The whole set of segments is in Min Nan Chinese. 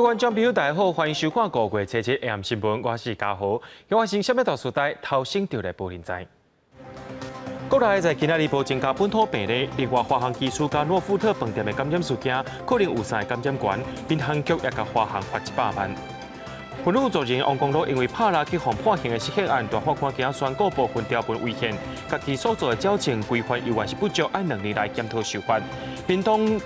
各位觀眾朋友，大家好，歡迎收看五月初七 AM 新聞，我是嘉豪。發生啥物大事代，頭先就來報您知。國內在今仔日無增加本土病例，另外華航機師佮諾富特飯店的感染事件，可能有三個感染源，民航局也共華航罰100萬。婦女族人王光祿因為拍獵去予判刑的失血案，大法官今宣告部分條文違憲，家己所做的矯正規範猶原是不足，按2年來檢討修法。屏東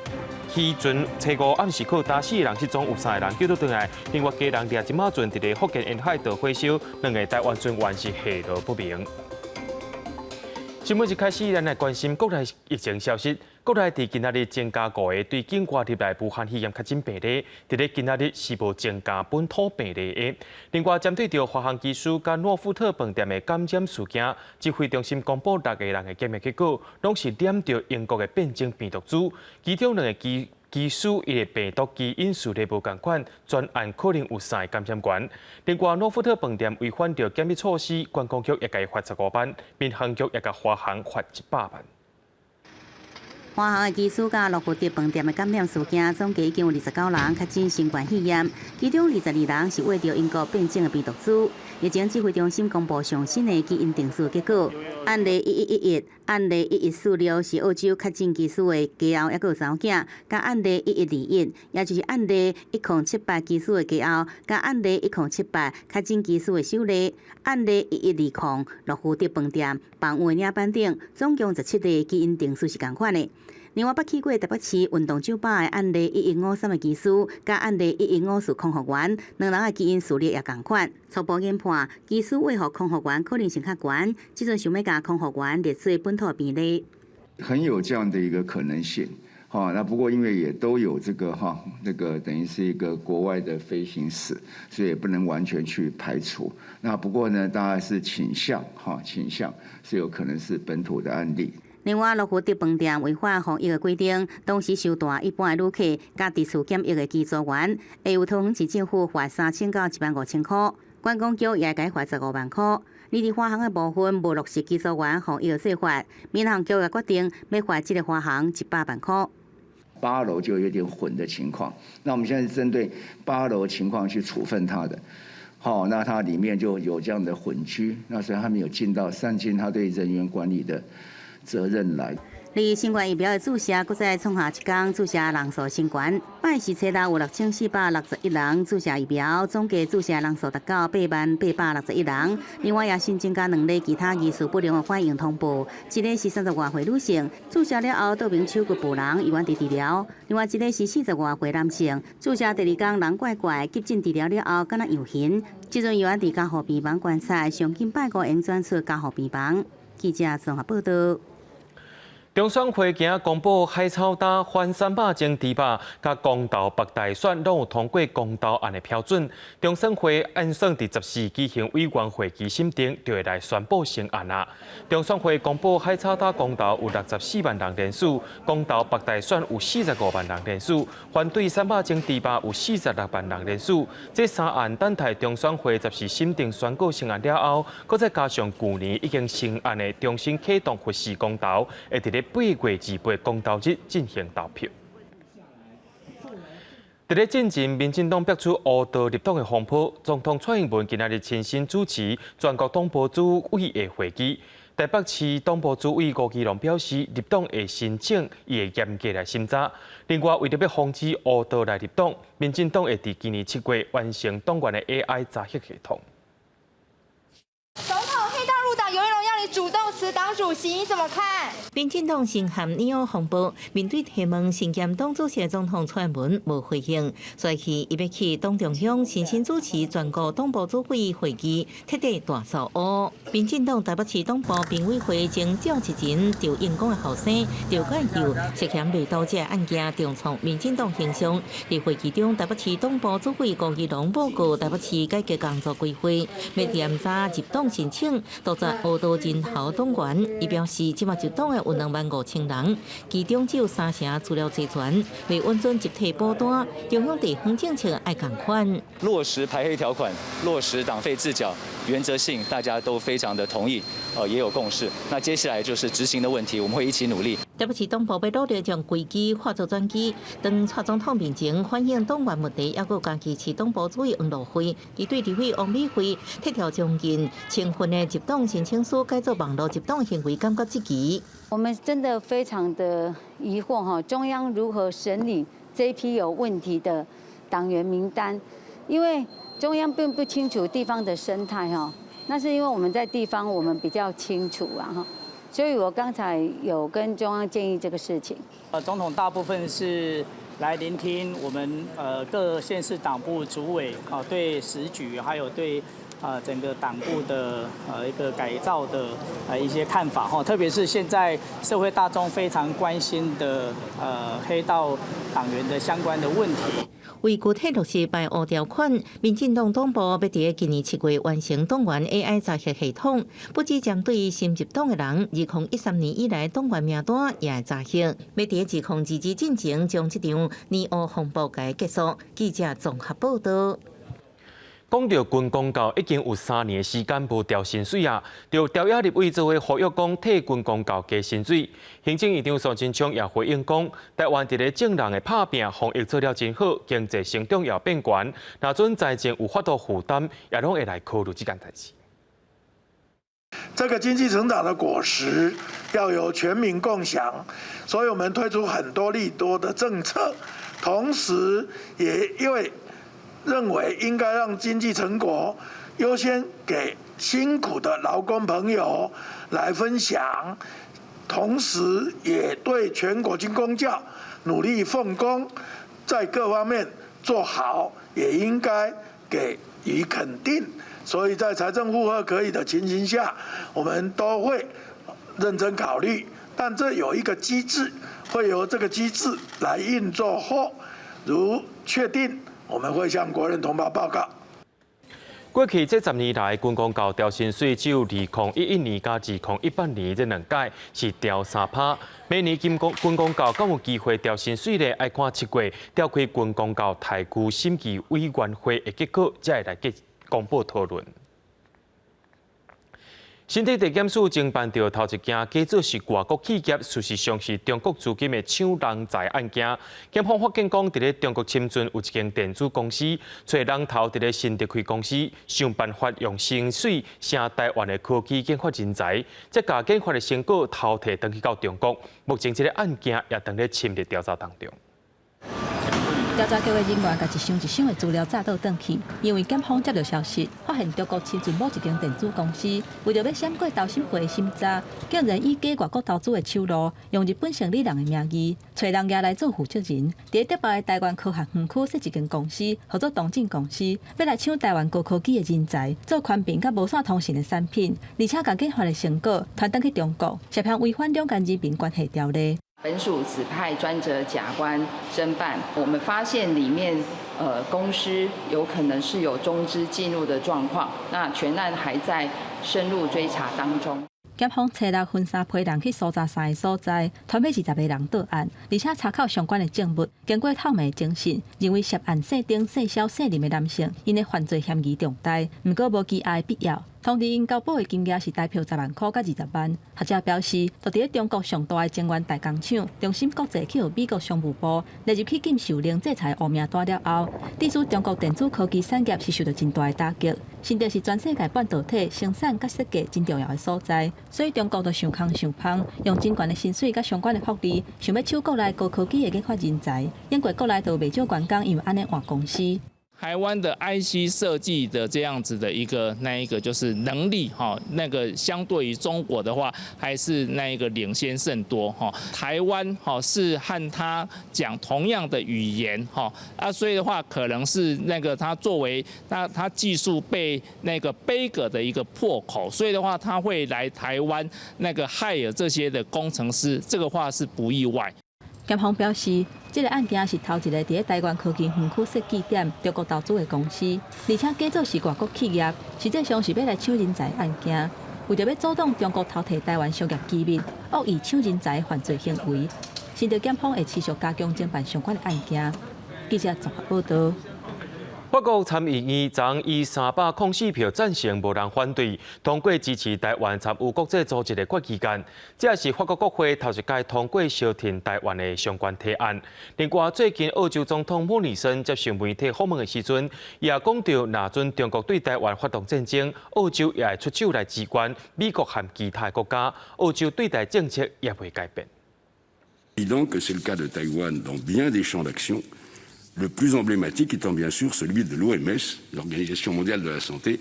漁船初五暗時靠礁四個人失蹤，有三個人救倒轉來，另外家人掠一馬船佇咧福建沿海導火燒，兩个台灣船員是下落不明。新聞一開始，咱來關心國內疫情消息。國內佇今仔日增加五个對境外入來武漢肺炎確診病例，佇咧今仔日是無增加本土病例的。另外，針對著華航機師佮諾富特飯店的感染事件，指揮中心公布六個人的檢驗結果，攏是染著英國的變種病毒株，其中兩个機師伊的病毒基因序列無仝款，全案可能有三个感染源。另外，諾富特飯店違反著檢疫措施，觀光局也共伊罰15萬，民航局也共華航罰100萬。華航的機師佮諾富特飯店的感染事件，總計已經有29人確診新冠肺炎，其中22人是秽著英國變種的病毒株。疫情指揮中心公布上新的基因定序結果，案例1111、案例1146是澳洲確診機師的家後，抑閣有查某囝，佮案例1121，也就是案例1078機師的家後，佮案例1078確診機師的首例，案例1120諾富特飯店房務的領班等，總共17例基因定序是仝款的。另外，捌去過台北市運動酒吧的案例1153的機師，佮案例1154空服員，兩人的基因序列也仝款。初步研判，機師餵予空服員可能性較懸，這陣想欲共空服員列做本土病例。很有這樣的一個可能性，哈，那不過因為也都有這個哈，那個等於是一個國外的飛行史，所以也不能完全去排除。那不過呢，當然是傾向哈，傾向是有可能是本土的案例。另外，諾富特飯店違反防疫的規定，當時收帶一般的旅客佮佇厝檢疫的機組員，會由桃園市政府罰3000到1萬5千塊，觀光局也會共罰15萬塊。而佇華航的部分無落實機組員防疫的做法，民航局也決定欲罰這個華航100萬塊。八樓就有點混的情況，那我們現在是針對八樓情況去處分他的。好，那它裡面就有這樣的混居，那所以他沒有盡到善盡他對人員管理的責任來。而新冠疫苗的注射，閣再創下一工注射人數新高。拜四初六有6461人注射疫苗，總計注射人數達到80,861人。另外也新增加兩例其他疑似不良的反應通報，一个是30外歲女性，注射了後倒爿手骨無人，猶原佇治療；另外一个是40外歲男性，注射第二工人怪怪，急診治療了後敢若又痕，這陣猶原佇加護病房觀察，上緊拜五會轉出加護病房。記者綜合報道。中選會今仔公布海草礁反三肉蒸豬肉，佮公投北大選攏有通過公投案的標準。中選會按算佇14舉行委員會期審定，就會來宣布成案啊。中選會公布海草礁公投有64萬人聯署，公投北大選有45萬人聯署，反對三肉蒸豬肉有46萬人聯署。這三案等待中選會14審定宣告成案了後，閣再加上舊年已經成案的重新啟動佛寺公投，會佇咧8月28公投日進行投票。佇咧進前，民進黨爆出烏道入黨的風波，總統蔡英文今仔日親身主持全國黨部主委的會議。台北市黨部主委吳怡農表示，入黨的申請伊會嚴格來審查。另外，為著欲防止烏道來入黨，民進黨會佇今年7月完成黨員的 AI 查核系統。總統黑道入黨，游盈隆要你主動辭黨主席，你怎麼看？民進黨深陷捏烏風暴，面對提問，身兼黨主席的總統蔡英文無回應，所以伊欲去黨中央親身主持全國黨部主委會議，徹底大掃烏。民進黨台北市黨部評委會前召集人趙應光的後生趙建佑涉嫌賣刀這案件重創民進黨形象。佇會議中，台北市黨部主委吳怡農報告台北市改革工作規劃，欲嚴查入黨申請，杜絕烏道人頭黨員。伊表示，這馬入黨的有25,000人，其中只有三成資料齊全，未允准集體補單。中央地方政策愛仝款。落實排黑條款，落實黨費自繳，原則性大家都非常的同意，也有共識。那接下來就是執行的問題，我們會一起努力。台北市黨部欲努力將危機化做轉機。當蔡總統面前反映黨員問題，抑閣嘉義市黨部主委黃樂輝，伊對立委王美惠撤掉將近千份的入黨申請書，改做網路入黨行為，感覺質疑。我們真的非常的疑惑哈，中央如何審理這批有問題的黨員名單？因為中央並不清楚地方的生態哈，那是因為我們在地方，我們比較清楚啊哈。所以我剛才有跟中央建議這個事情。總統大部分是來聆聽我們各縣市黨部主委啊對時局，還有對整個黨部的一個改造的一些看法哈，特別是現在社會大眾非常關心的黑道黨員的相關的問題。為具體落實排烏條款，民進黨黨部欲佇今年7月完成黨員 AI 查核系統，不只針對新入黨的人，2013年以來黨員名單也會查核。欲佇2022進前將這場年烏風暴共結束。記者綜合報道。講著軍公教已經有3年時間無調薪水啊，著朝野立委做伙呼籲講替軍公教加薪水。行政院長蘇貞昌也回應講，台灣佇咧眾人的拍拚，防疫做了真好，經濟成長也變懸，若準財政有法度負擔，也攏會來考慮這件代誌。這個經濟成長的果實要由全民共享，所以我們推出很多利多的政策，同時也因為認為應該讓經濟成果優先給辛苦的勞工朋友來分享，同時也對全國軍公教努力奉公，在各方面做好，也應該給予肯定。所以在財政負荷可以的情形下，我們都會認真考慮。但這有一個機制，會由這個機制來運作後，如確定，我們會向國人同胞報告。過去這10年來，軍公教調薪水只有2011年佮2018年這兩屆是調3趴。明年軍公教敢有機會調薪水咧？愛看7月召開軍公教待遇審議委員會的結果，才會來結公布討論。新竹地檢署偵辦著頭一件假做是外國企業，事實上是中國資金的搶人才案件。檢方發現講，佇咧中國深圳有一間電子公司，揣人頭佇咧新竹開公司，想辦法用薪水賒台灣的科技研發人才，再共研發的成果偷提轉去到中國。目前這个案件也正咧深入調查當中。調查局的人員共一箱一箱的資料載倒轉去，因為檢方接著消息，發現中國深圳某一間電子公司為著欲閃過投審會的審查，竟然以假外國投資的手路，用日本承理人的名義，揣人蜈來做負責人，佇竹北的台灣科學園區設一間公司，號做東進公司，欲來搶台灣高科技的人才，做寬頻佮無線通訊的產品，而且共研發的成果傳轉去中國，涉嫌違反兩岸人民關係條例。本署指派專責檢官偵辦，我們發現裡面公司有可能是有中資進入的狀況，那全案還在深入追查當中。檢方初六分三批人去搜查三个所在，團欲20個人到案，而且查考相關的證物，經過透明偵訊，認為涉案姓丁、姓蕭、姓林的男性，𪜶的犯罪嫌疑重大，毋過無羈押的必要。通緝𪜶交保的金額是台票10萬箍佮20萬。學者表示，就佇咧中國上大的晶圓代工廠中芯國際去予美國商務部列入去禁售令制裁烏名單了後，致使中國電子科技產業是受著真大的打擊。新竹是全世界半導體生產佮設計真重要的所在，所以中國就想空想芳，用真懸的薪水佮相關的福利，想欲搶國內高科技的研發人才。英國國內就袂少員工因為按呢換公司。台灣的 IC 設計的這樣子的一個那一個就是能力哈，那個相對於中國的話，還是那一個領先甚多哈。台灣哈是和他講同樣的語言哈啊，所以的話可能是那個他作為那他技術被那個杯葛的一個破口，所以的話他會來台灣那個 hire 這些的工程師，這個話是不意外。檢方表示，這个案件是頭一个佇咧台灣科技園區設據點中國投資的公司，而且假做是外國企業，實際上是欲來搶人才的案件。為著欲阻擋中國偷提台灣商業機密，惡意搶人才的犯罪行為，新竹檢方會持續加強偵辦相關的案件。記者綜合報導。法國參議院昨以304票贊成，無人反對，通過支持台灣參與國際組織的決議案。這是法國國會頭一擺通過相挺台灣的相關提案。另外，最近澳洲總統莫里森接受媒體訪問的時陣，也講著，若準中國對台灣發動戰爭，澳洲也會出手來支援美國和其他國家。澳洲對台政策也袂改變。 Évident que c'est le cas de Taïwan dans bien des champs d'action. Le plus emblématique étant bien sûr celui de l'OMS, l'Organisation mondiale de la santé.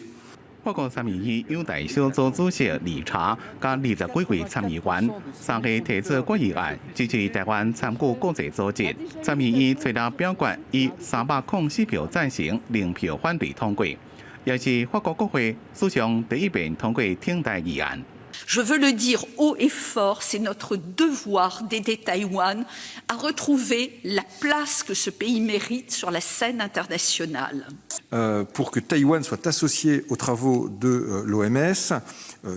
法國參議院友台小組主席理查佮20幾位參議員三個提出決議案，支持台灣參與國際組織。參議院初六表決以304票贊成，0票反對通過，也是法國國會史上第一遍通過挺台議案。 Je veux le dire haut et fort, c'est notre devoir d'aider Taïwan à retrouver la place que ce pays mérite sur la scène internationale. Pour que Taïwan soit associé aux travaux de l'OMS.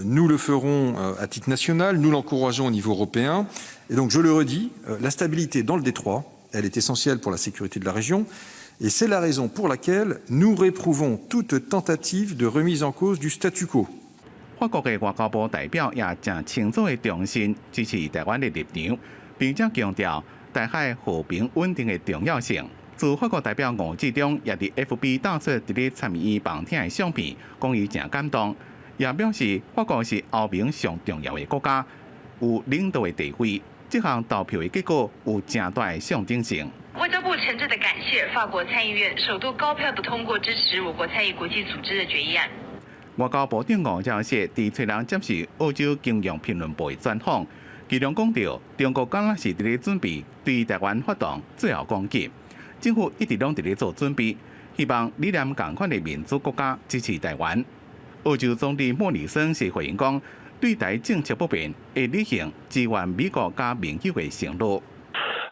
Nous le ferons à titre national, nous l'encourageons au niveau européen. Et donc, je le redis, la stabilité dans le détroit, elle est essentielle pour la sécurité de la région. Et c'est la raison pour laquelle nous réprouvons toute tentative de remise en cause du statu quo. 法國的外交部代表也誠清楚的重申支持台灣的立場，並且強調台海和平穩定的重要性。駐法國代表吳志忠也佇 FB 打出佇咧參議院旁聽的相片，講伊誠感動，也表示法國是歐盟上重要的國家，有領導的地位。這項投票的結果有誠大的象徵性。外交部誠摯的感謝法國參議院首度高票的通過支持我國參與國際組織的決議案。外交部長吳釗燮佇初六接受澳洲金融評論報的專訪，其中講著中國敢若是佇咧準備對台灣發動最後攻擊，政府一直攏佇咧做準備，希望理念仝款的民主國家支持台灣。澳洲總理莫里森是回應講，對台政策不變，會履行支援美國佮盟友的承諾。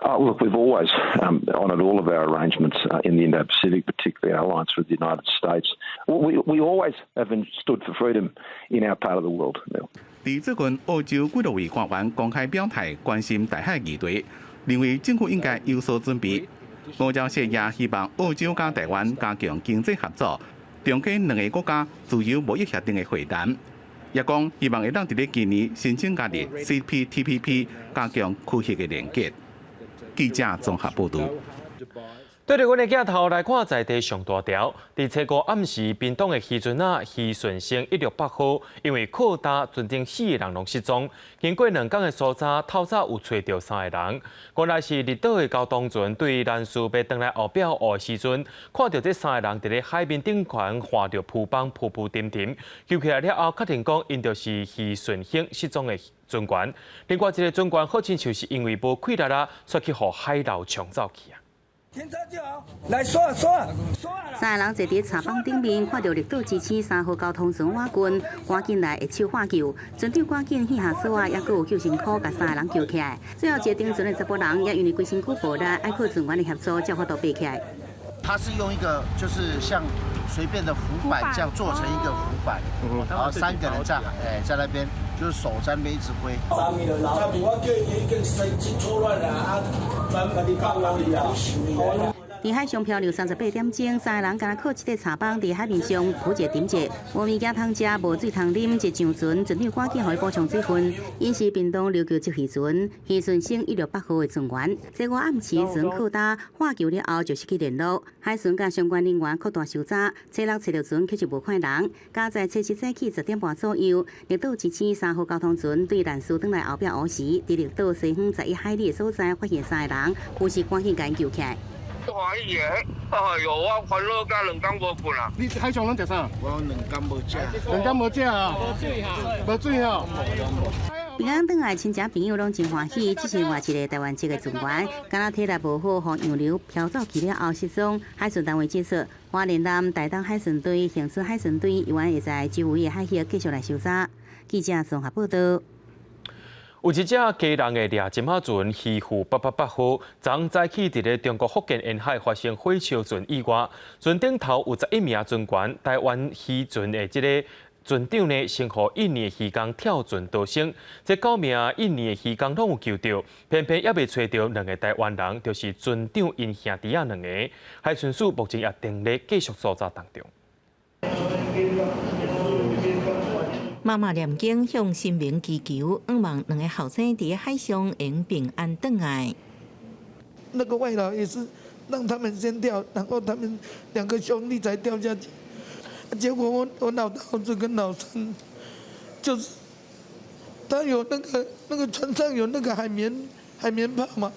Look, we've always honoured all of our arrangements in the Indo-Pacific, particularly our alliance with the United States. We always have stood for freedom in our part of the world. 佇最近，澳洲幾落位官員公開表態，關心台海議題，認為政府應該有所準備。吳釗燮也希望澳洲佮台灣加強經濟合作，重啟兩个國家自由貿易協定的會談。也講希望會當佇咧今年申請加入 CPTPP，加強區域的連結。記者綜合報導。對著阮的鏡頭來看，在地上大條，佇初五暗時，屏東的漁船仔漁順星168號，因為靠礁，船頂四个人攏失蹤。經過2工的搜查，透早有揣著三个人。原來是離島的交通船對蘭嶼欲轉來後壁湖的時陣，看著這三个人佇咧海面頂懸橫著浮板，浮浮沉沉。救起來了後，確認講𪜶就是漁順興失蹤的船員。另外一个船員好親像是因為無氣力啦，煞去予海流沖走去啊。停車就好，來刷刷刷。三个人坐佇柴板頂面，看著綠島之星3號交通船倚近，趕緊來下手喝救。船長趕緊卸下索仔，猶閣有救生箍，共三个人救起來。最後一个登船的查埔人也因為規身軀無力，愛靠船員的協助，才有法度爬起來。他是用一個就是像隨便的浮板這樣做成一個浮板，然後三個人在在那邊，就是手在那邊一直揮。我叫伊已經神經錯亂啦，啊，咱家己放落去啊。佇海上漂流38點鐘，三个人敢若靠這个柴板佇海面上浮者沉者，無物件通食，無水通啉，一上船，船長趕緊予伊補充水分。𪜶是屏東琉球籍漁船漁順星168號的船員。這個暗時船靠礁，喝救了後就失去聯絡。海巡佮相關人員擴大搜查，初六揣著船卻是無看人。加在初七早起10點半左右，綠島之星3號交通船對蘭嶼轉來後壁湖時，佇綠島西方11海里的所在發現三个人，於是趕緊共𪜶救起來。歡喜的，哎喲，我煩惱甲2工無睏啦。你海上攏食啥？我兩工無食。兩工無食啊？無水哈？無水吼。平安轉來，親戚朋友攏真歡喜。這是另外一个台灣籍的船員，敢若體力無好，予洋流飄走去了後失蹤。海巡單位指出，花蓮南台東海巡隊、恆春海巡隊猶原會在周圍的海域繼續來搜查。記者綜合報導。有一隻家人的掠針仔船漁富888號，昨早起佇咧中國福建沿海發生火燒船意外，船頂頭有11名船員，台灣漁船的這个船長呢，先予印尼的漁工跳船逃生。這九名印尼的漁工攏有救著，偏偏猶未揣著兩个台灣人，就是船長𪜶兄弟仔兩个。海巡署目前也正咧繼續搜查當中。媽媽念經向神明祈求，向望兩个後生佇海上會平安轉來。那個外勞也是讓他們先跳，然後他們兩個兄弟才跳下去。結果我老大兒子跟老三，就是他有那個船上有那個海綿炮嘛，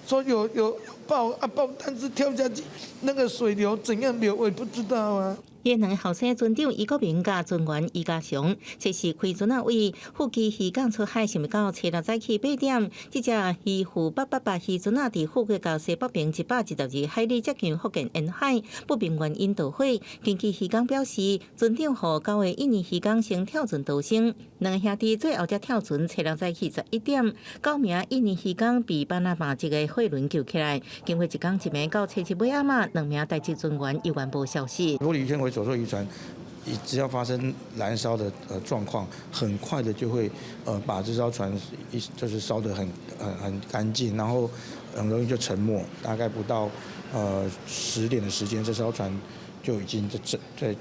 說有爆啊爆，但是跳下去那個水流怎樣流，我也不知道啊。彼兩个後生船長余國明佮船員余家祥，這是開船仔為富基漁港出海，想欲到初六早起8點，這隻漁富888漁船仔佇富國島西北邊122海里接近福建沿海，不明原因導火。根據漁工表示，船長予九个印尼漁工先跳船逃生，兩个兄弟最後才跳船。初六早起11點，九名印尼漁工被巴拿馬籍的貨輪救起來。經過一工一暝到初七尾暗仔，兩名台籍船員猶原無消息。玻璃纖維左漁船，只要發生燃燒的狀況，很快的就會把這艘船一就是燒得很乾淨，然後很容易就沉沒。大概不到10點的時間，這艘船就已經在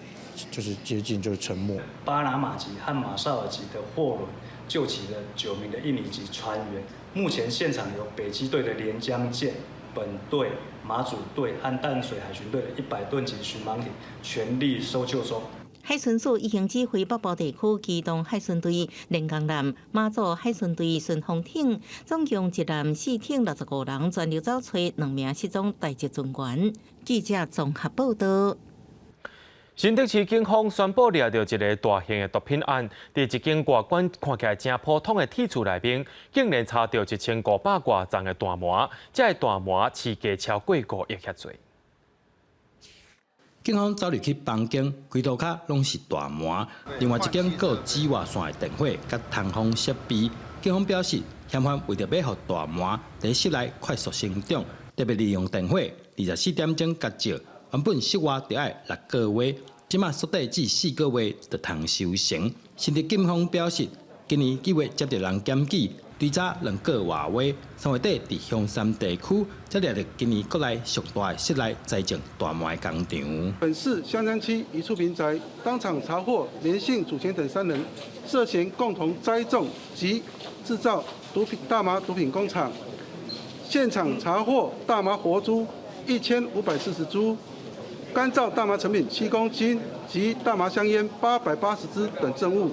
就是接近就沉沒。巴拿馬籍和馬紹爾籍的貨輪救起了9名的印尼籍船員。目前現場有北基隊的連江艦、本隊、馬祖隊和淡水海巡隊的100噸級巡防艇全力搜救中。海巡署已經指揮北部地區機動海巡隊、連江艦、馬祖海巡隊順風艇，總共一艦四艇65人，全力走揣兩名失蹤台籍船員。記者綜合報道。新竹市警方宣布掠著一个大型的毒品案，佇一間外觀看起來誠普通的鐵厝內面，竟然查著1500外重的大麻，這个大麻市價超過5億遐濟。警方走入去房間，規塗跤攏是大麻，另外一間閣有紫外線的電火佮通風設備。警方表示，嫌犯為著欲予大麻佇室內快速成長，特別利用電火，24點鐘共照。原本室外著愛6個月，這馬縮短至4個月就通收成。新竹警方表示，今年9月接著人檢舉，追查2個外月，3月底佇香山地區，才掠著今年國內上大的室內栽種大麻的工廠。本市香山區一處民宅，當場查獲連姓祖先等三人，涉嫌共同栽種及製造毒品大麻毒品工廠。現場查獲大麻活株1540株。乾燥大麻成品7公斤及大麻香菸880支等證物，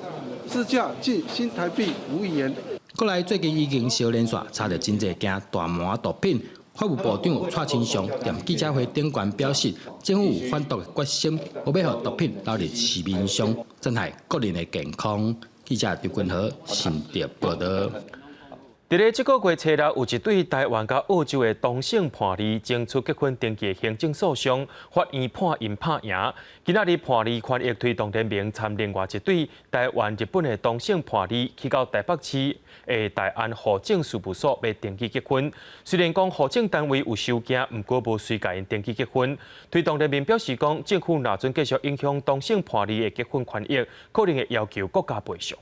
市價近新台幣5億元。國內最近已經小連續查著真濟件大麻毒品，法務部長蔡清祥佇記者會頂懸表示，政府有反毒的決心，無欲予毒品流入市面上，損害國人的健康。記者張君和新竹報導。佇咧這个月初六，有一對台灣佮澳洲的同性伴侶爭取結婚登記的行政訴訟，法院判𪜶拍贏。今仔日伴侶權益推動聯盟參另外一對台灣日本的同性伴侶去到台北市的大安戶政事務所欲登記結婚。雖然講戶政單位有收件，毋過無隨共𪜶登記結婚。推動聯盟表示講，政府若準繼續影響同性伴侶的結婚權益，可能會要求國家賠償。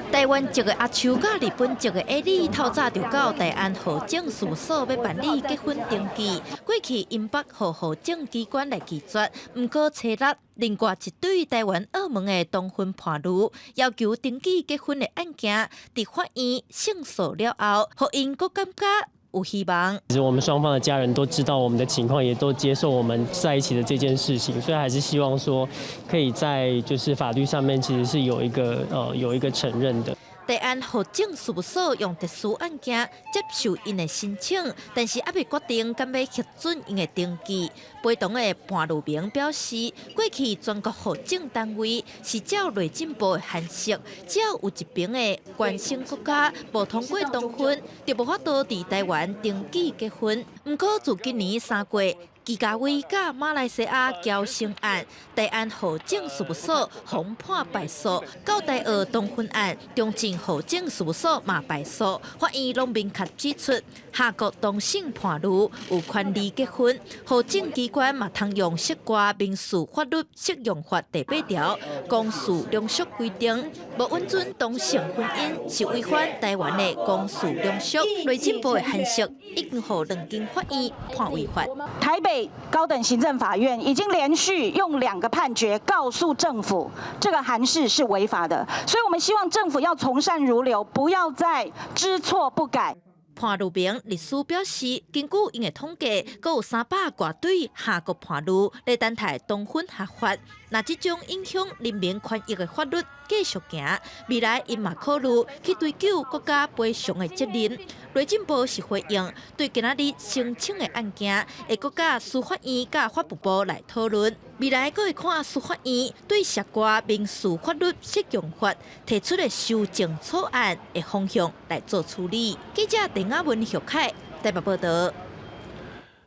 台灣籍的阿秋佮日本籍的艾莉透早就到大安戶政事務所欲辦理結婚登記，過去𪜶捌予戶政機關來拒絕，毋過初六另外一對台灣澳門的同婚伴侶要求登記結婚的案件，佇法院勝訴了後，予𪜶閣感覺有希望。其實我們雙方的家人都知道我們的情況，也都接受我們在一起的這件事情，所以還是希望說可以在就是法律上面其實是有一個承認的。大安戶政事務所用特殊案件接受𪜶的申請，但是猶未決定敢欲核准𪜶的登記。陪同的伴侶盟表示，過去全國戶政單位是照內政部的函釋，只要有一邊的關係國家無通過同婚，就無法度佇台灣登記結婚。毋過自今年3月，基嘉威佮馬來西亞僑生案，台安戶政事務所予判敗訴；到大澳同婚案，中正戶政事務所嘛敗訴。法院攏明確指出，韓國同性伴侶有權利結婚，戶政機關嘛通用釋掛民事法律適用法第八條，公序良俗規定，無允准同性婚姻是違反台灣的公序良俗。內政部的函釋已經予兩間法院判違法。台北高等行政法院已經連續用兩個判決告訴政府，這個函釋是違法的，所以我們希望政府要從善如流，不要再知錯不改。潘如明律師表示，根據𪜶的統計，閣有三百外對韓國伴侶咧等待同婚合法。若這種影響人民權益的法律繼續行，未來𪜶嘛考慮去追究國家賠償的責任。內政部是回應，對今仔日申請的案件，會閣佮司法院佮法務部來討論。未來閣會看司法院對涉外民事法律適用法提出的修正草案的方向來做處理。記者鄧亞文、許凱台北報道。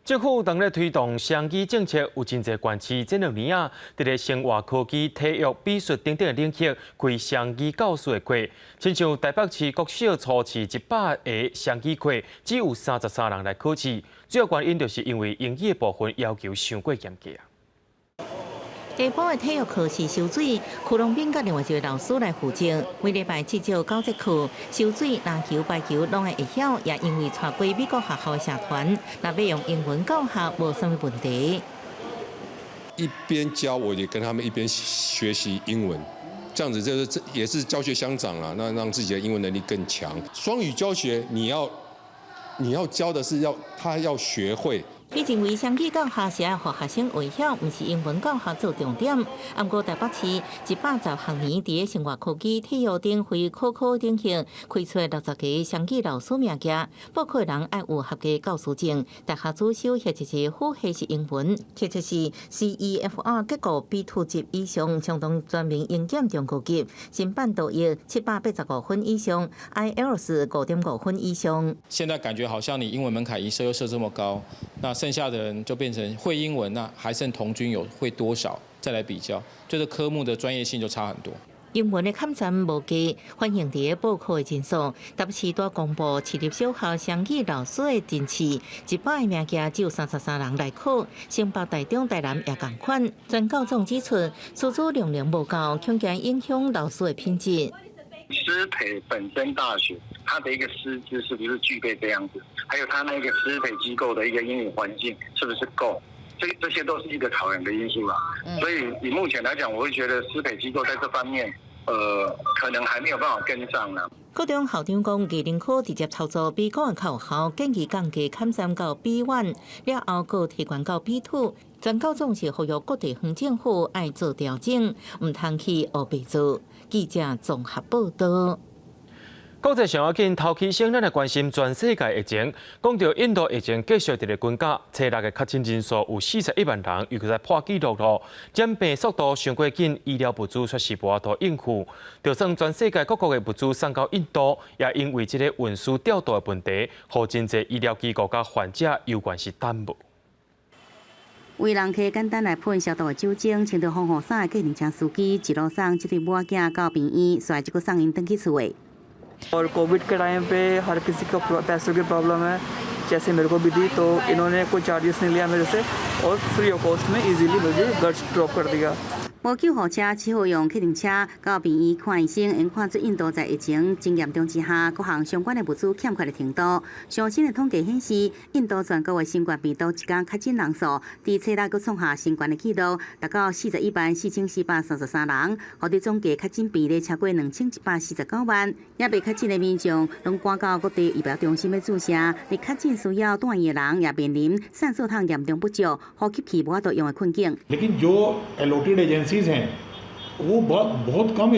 政府當咧推動雙語政策，有真濟縣市這兩年啊，佇咧生活科技、體育、美術等等的領域開雙語教師的課。親像台北市國小初試100个雙語課，只有33人來考試。主要原因就是因為英語的部分要求傷過嚴格啊。下晡的體育課是游水，柯龍斌佮另外一个老師來負責。每禮拜至少九節課，游水、籃球、排球攏會會曉，也因為帶過美國學校的社團，若欲用英文教學無啥物問題。一邊教，我也跟他們一邊學習英文，這樣子就是這也是教學相長啊，那讓自己的英文能力更強。雙語教學，你要教的是要他要學會。伊認為雙語教學是愛予學生會曉，毋是英文教學做重點。毋過台北市110學年佇咧生活科技、體育等非考科領域開出60个雙語老師名額，報考的人愛有合格教師證，大學主修或者是輔系是英文，或者是 CEFR 結構 B2 級以上，相當全面英檢中高級，申辦多益785分以上，IELTS 5.5分以上。現在感覺好像你英文門檻一設又設這麼高，那剩下的人就變成會英文，那還剩童軍有會多少？再來比較，這個科目的專業性就差很多。英文的坎站無低，反映佇咧報考的人數。台北市拄公布市立小學雙語老師的甄試，100个名額只有33人來考，新北、台中、台南也仝款。全教總指出，師資量能無夠，恐驚影響老師的品質。師培本身大學，它的一個師資是不是具備這樣子？還有他那個師培機構的一個英語環境是不是夠？這些都是一個考量的因素啦。所以以目前來講，我會覺得師培機構在這方面，可能還沒有辦法跟上啦。高中校長講，藝能科直接操作比個人較有效，建議降低坎站到 B1，了後閣提懸到 B2。全教總是呼籲各地方政府愛做調整，毋通去烏白做。記者綜合報道。國際上要緊，頭起先，咱來關心全世界疫情。講到印度疫情繼續佇咧增加，初六的確診人數有41萬人，又閣再破紀錄囉。染病速度傷過緊，醫療物資卻是無法度應付。就算全世界各國的物資送到印度，也因為這個運輸調度的問題，予真濟醫療機構佮患者猶原是等無。為人客簡單來噴消毒的酒精，穿著防護衫的計程車司機，一路送這對某仔囝到病院，煞這閣送𪜶轉去厝的。 और कोविड के टाइम पे हर किसी को पैसों की प्रॉब्लम है, जैसे मेरे को भी थी, तो इन्होंने कोई चार्जेस नहीं लिया मेरे से और free of cost में इजीली मुझे घर ड्रॉप कर दिया。無救護車，只好用客運車到病院看醫生。𪜶看出印度在疫情真嚴重之下，各項相關的物資欠缺的程度。上新的統計顯示，印度全國的新冠病毒一工確診人數，佇初六閣創下新懸的紀錄，達到414,433人，予得總計確診病例超過2149萬。猶未確診的民眾，攏趕到各地醫療中心欲注射。佇確診需要住院的人，也面臨散數桶嚴重不足、呼吸器無法度用的困境。 लेकिन जो allotted agencies हैं वो बहुत बहुत कम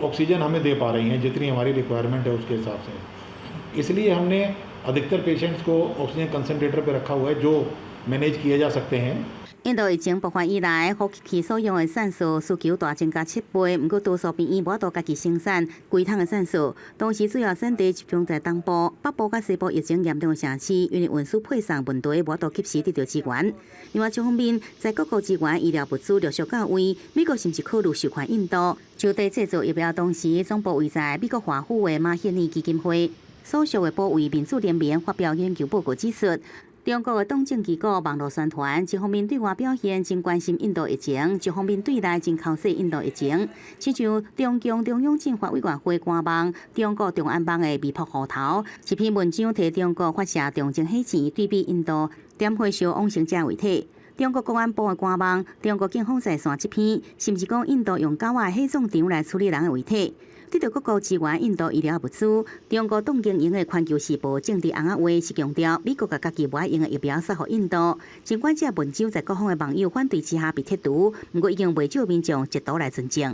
ऑक्सीजन हमें दे पा रही हैं, जितनी हमारी रिक्वायरमेंट है उसके हिसाब से। इसलिए हमने अधिकतर पेशेंट्स को ऑक्सीजन कंसनट्रेटर पे रखा हुआ है, जो मैनेज किए जा सकते हैं। 印度疫情爆發以來，呼吸器所用的酵素需求大增加7倍，毋過多數病院無法度家己生產規桶的酵素。當時主要產地集中在東部、北部佮西部疫情嚴重的城市，因為運輸配送問題，無法度及時得到支援。另外一方面，在各國支援醫療物資陸續到位，美國甚至考慮授權印度就地製造疫苗。當時總部位在美國華府的馬歇爾基金會所屬的保衛民主聯盟發表研究報告指出，中國的黨政機構網路宣傳，一方面對外表現真關心印度疫情，一方面對內真剾洗印度疫情。親像中共中央政法委員會官網、中國中安網的微博戶頭，一篇文章提中國發射長征火箭對比印度點火燒往生者遺體。中國公安部的官網、中國警方在線這篇，甚至講印度用狗仔火葬場來處理人的遺體。得到各國支援印度醫療物資，中國黨經營的《環球時報》政治尪仔話是強調，美國共家己無愛用的疫苗送予印度。儘管這文章在各方的網友反對之下被剔除，毋過已經袂少民眾截圖來存證。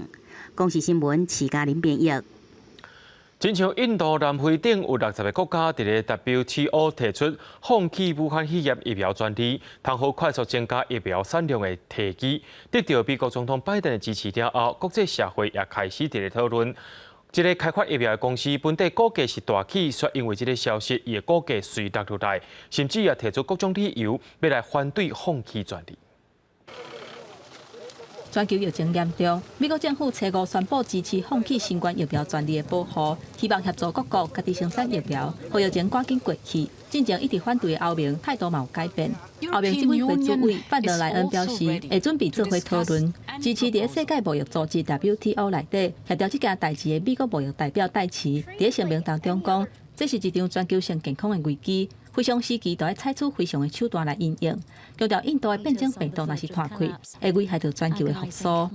公視新聞徐嘉玲編譯。親像印度、南非等有60個國家佇咧 WTO 提出放棄武漢肺炎疫苗專利，通好快速增加疫苗產量的提議，得到美國總統拜登的支持了後，國際社會也開始佇咧討論。這個開發疫苗的公司本底股價是大起，卻因為這個消息，伊的股價隨落落來，甚至也提出各種理由，欲來反對放棄專利。全球疫情嚴重，美國政府初五宣布支持放棄新冠疫苗專利的保護，希望協助各國家己生產疫苗，予疫情趕緊過去。進前一直反對的歐盟態度嘛有改變。歐盟執委會主委范德萊恩表示，會準備做伙討論，支持佇世界貿易組織 WTO 內底協調這件代誌的美國貿易代表戴琪，佇聲明當中講，這是一場全球性健康的危機，非常時期就愛採取非常的手段來因應。強調印度的變種病毒若是拖開，會危害到全球的復甦。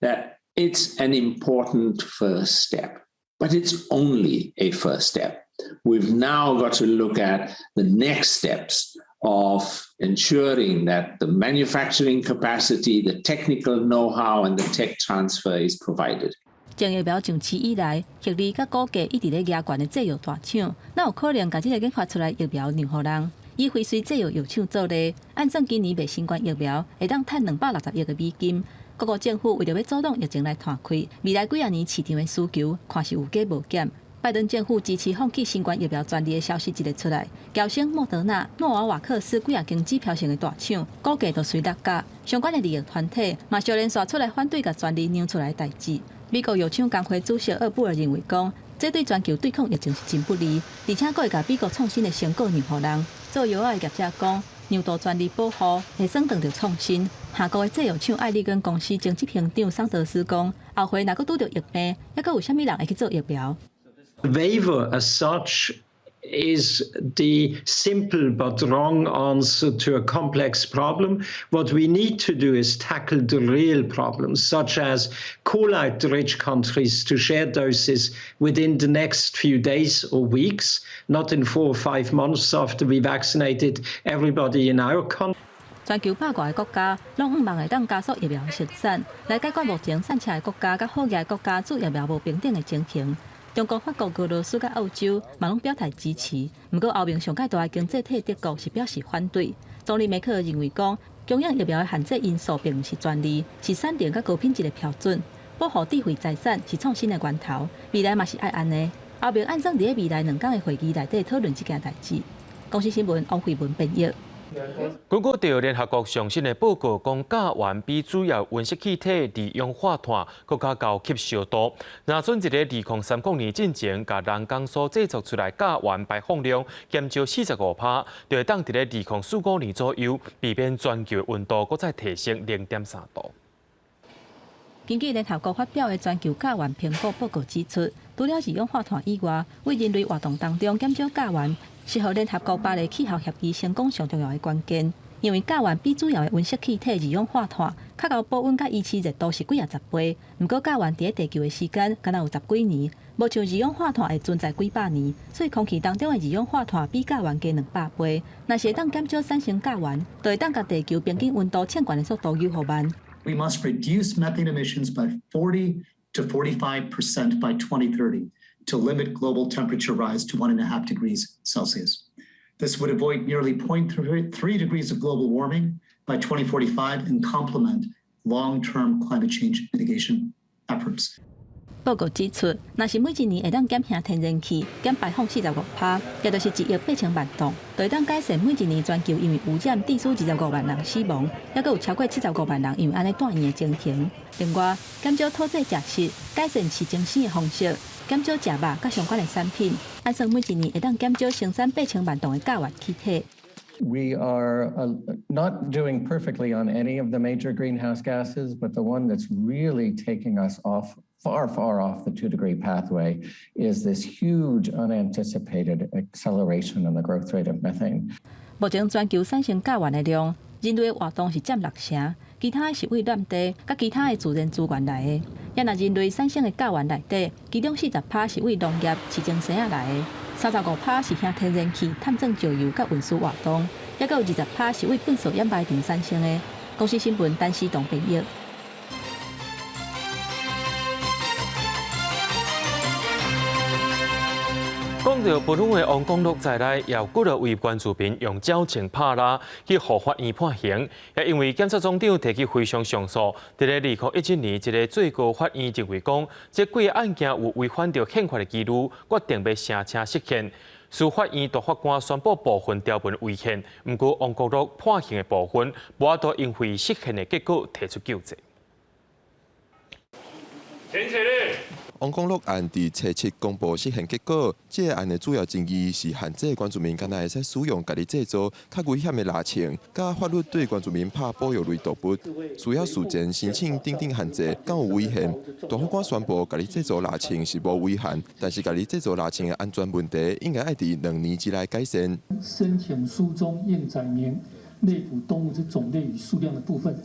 That it's an important first step, but it's only a first step. We've now got to look at the next steps of ensuring that the manufacturing capacity, the technical know-how, and the tech transfer is provided. 從疫苗上市以來，輝瑞佮股價一直咧壓懸的製藥大廠，哪有可能共這个研發出來疫苗讓予人？以輝瑞製藥藥廠做例，按算今年賣新冠疫苗會當趁260億个美金。各國政府為著欲阻擋疫情來湠開，未來幾仔年市場的需求看是有加無減。拜登政府支持放棄新冠疫苗專利的消息一个出來，嬌生、莫德納、諾瓦瓦克斯幾仔間指標性的大廠股價就隨落價。相關的利益團體嘛相連紲出來反對共專利讓出來的代誌。美國藥廠工會主席厄布爾認為講，這對全球對抗疫情是真不利，而且閣會共美國創新的成果讓予人。做藥仔的業者講，讓渡專利保護會損斷著創新。下國的製藥廠愛立根公司前執行長桑德斯講，後回若閣拄著疫病，猶閣有啥物人會去做疫苗？ The waiver as such is the simple but wrong answer to a complex problem. What we need to do is tackle the real problems, such as call out the rich countries to share doses within the next few days or weeks, not in 4 or 5 months after we vaccinated everybody in our country. 全球百外个國家攏向望會當加速疫苗生產，來解決目前散赤的國家佮好額的國家注疫苗無平等的情形。中國、法國、俄羅斯佮澳洲嘛攏表態支持，毋過歐盟上蓋大的經濟體德國是表示反對。總理梅克爾認為講，供應疫苗的限制因素並毋是專利，是產量佮高品質的標準。保護智慧財產是創新的源頭，未來嘛是愛按呢。歐盟按算佇未來2工的會議內底討論這件代誌。公視新聞王慧文編譯。根據著聯合國上新的報告，講甲烷比主要溫室氣體二氧化碳閣較高吸燒度。若準佇咧2030年進前，共人工所製造出來甲烷排放量減少45%，就會當佇咧2045年左右，避免全球溫度閣再提升0.3度。根據聯合國發表的全球甲烷評估報告指出，除了二氧化碳以外，對人類活動當中減少甲烷，是予聯合國巴黎氣候協議成功上重要的關鍵。因為甲烷比主要的溫室氣體二氧化碳較𠢕保溫佮維持熱度是幾仔十倍。毋過甲烷佇咧地球的時間敢若有十幾年，無像二氧化碳會存在幾百年，所以空氣當中的二氧化碳比甲烷低200倍。若是會當減少產生甲烷，就會當共地球平均溫度升懸的速度予予慢。 We must reduce methane emissions by 40 to 45% by 2030 to limit global temperature rise to 1.5 degrees Celsius. This would avoid nearly 0.3 degrees of global warming by 2045 and complement long-term climate change mitigation efforts. 報告指出，若是每一年會當減輕天然氣減排放45%，也就是1億8千萬噸，就會當改善每一年全球因為污染致使25萬人死亡，抑閣有超過75萬人因為按呢蹛院的情形。另外，減少土製食物，改善飼精飼的方式，減少食肉佮相關的產品，按算每一年會當減少生產8000萬噸的甲烷氣體。 We are not doing perfectly on any of the major greenhouse gases, but the one that's really taking us off far, far off the 2-degree pathway is this huge unanticipated acceleration in the growth rate of methane. 目前全球產生甲烷的量，人類活動是佔6成，其他的是對濫地佮其他的自然資源來的。也若人類產生的甲烷內底，其中40%是對農業、飼精牲仔來的，35%是響天然氣、探鑽石油佮運輸活動，抑閣有20%是對糞掃掩埋場產生的。公視新聞陳思棟編譯。講到本土的王光祿在內，也有幾多位原住民用繳槍拍獵去予法院判刑，也因為檢察總長提起非常上訴，佇咧2017年，這个最高法院認為講，這幾个案件有違反著憲法的紀律，決定欲聲請釋憲。司法院大法官宣布部分條文違憲，毋過王國祿判刑的部分，無法度因為釋憲的結果提出救濟。請起立。王光祿案佇初七公布釋憲結果，這个案的主要爭議是限制原住民敢若會使使用家己製造較危險的獵槍，佮法律對原住民拍保育類動物需要事前申請等等限制，敢有違憲？大法官宣布，家己製造獵槍是無違憲，但是家己製造獵槍的安全問題應該愛佇2年之內改善。申請書中應載明獵捕動物之種類與數量的部分，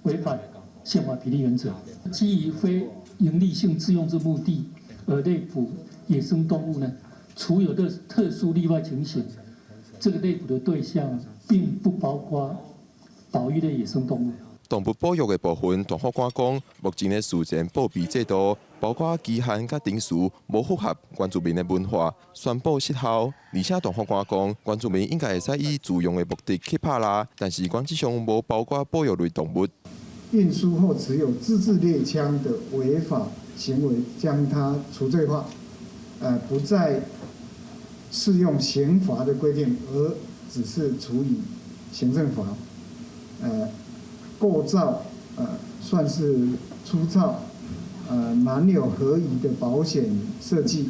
違反憲法比例原則，基於非營利性自用之目的而獵捕野生動物呢，除有的特殊例外情形，這個獵捕的對象並不包括保育類野生動物。動物保育的部分，大法官講，目前的事前報備制度，包括期限佮程序，無符合原住民的文化，宣布失效。而且大法官講，原住民應該會使以自用的目的去拍獵，但是原則上無包括保育類動物。運輸或持有自製獵槍的違法行為，將它除罪化，不再適用刑罰的規定，而只是處以行政罰。構造算是粗糙，難有合宜的保險設計，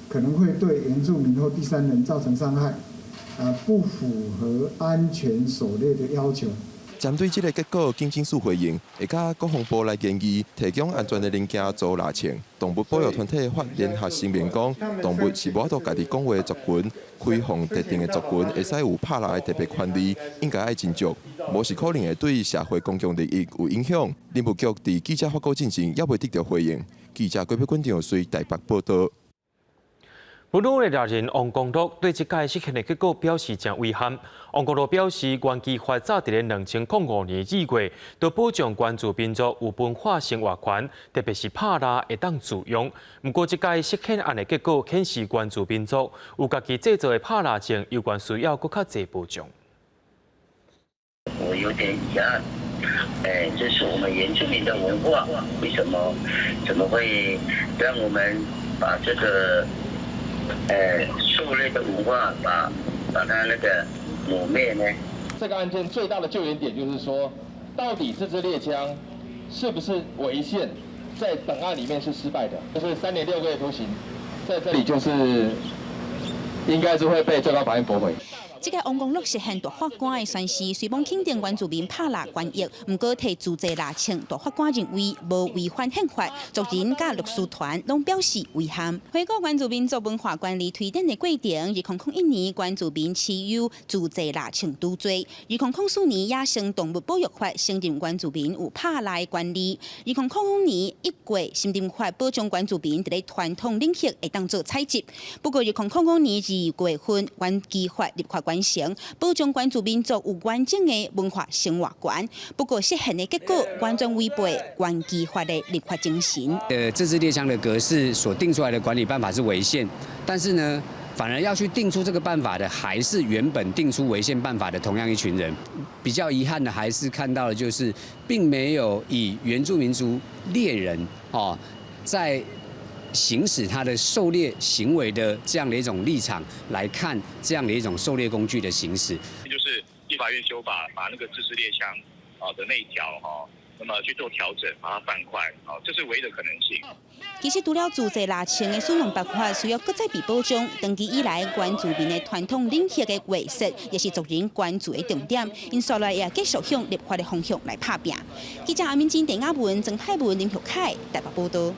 可能會對原住民或第三人造成傷害，不符合安全狩獵的要求。針對這个結果，警政署回應會佮國防部來研議，提供安全的零件做獵槍。動物保育團體發聯合聲明講，動物是無法度家己講話的族群，開放特定的族群會使有拍獵的特別權利，應該愛斟酌，無是可能會對社會公共利益有影響。林務局佇記者發稿進前，猶未得著回應。記者郭培軍長隨台北報導。本土的獵人王光祿對這屆釋憲的結果表示誠遺憾。王光祿表示，原基法早佇咧2005年2月，就保障原住民族有文化生活權，特別是拍獵會當自用。毋過，這屆釋憲案的結果顯示，原住民族有家己製造的拍獵槍，猶原需要閣較濟保障。我有點遺憾，這是我們原住民的文化，為什麼怎麼會讓我們把這個狩獵的文化把它那個抹滅呢？這個案件最大的救援點就是說，到底這支獵槍是不是違憲，在本案裡面是失敗的，就是3年6個月徒刑，在這裡就是應該是會被最高法院駁回。這个王光祿釋憲大法官的宣示，雖罔肯定原住民拍獵權益，毋過提自製獵槍，大法官認為無違反憲法，族人佮律師團攏表示遺憾。回顧原住民族文化權利推展的過程，2001年原住民持有自製獵槍治罪，2004年野生動物保育法承認原住民有拍獵的權利，2005年1月森林法保障原住民佇咧傳統領域會當做採集。不過2005年2月份，原基法立法完成，保障原住民族有完整的文化生活權。不過釋憲的結果完全違背原基法的立法精神。自製獵槍的格式所定出來的管理辦法是違憲，但是呢，反而要去定出這個辦法的，還是原本定出違憲辦法的同樣一群人。比較遺憾的，還是看到的就是，並沒有以原住民族獵人哦，在行使他的狩獵行為的這樣的一種立場來看，這樣的一種狩獵工具的行使。就是立法院修法，把那個制式獵槍啊的那一條哈，那麼去做調整，把它放寬，好，這是唯一的可能性。其實除了自製獵槍的使用辦法需要閣再被保障，長期以來原住民的傳統領域的劃設，也是族人關注的重點。𪜶紲來也繼續向立法的方向來拍拚。記者阿敏珍、鄭亞文、曾海文、林玉凱台北報道。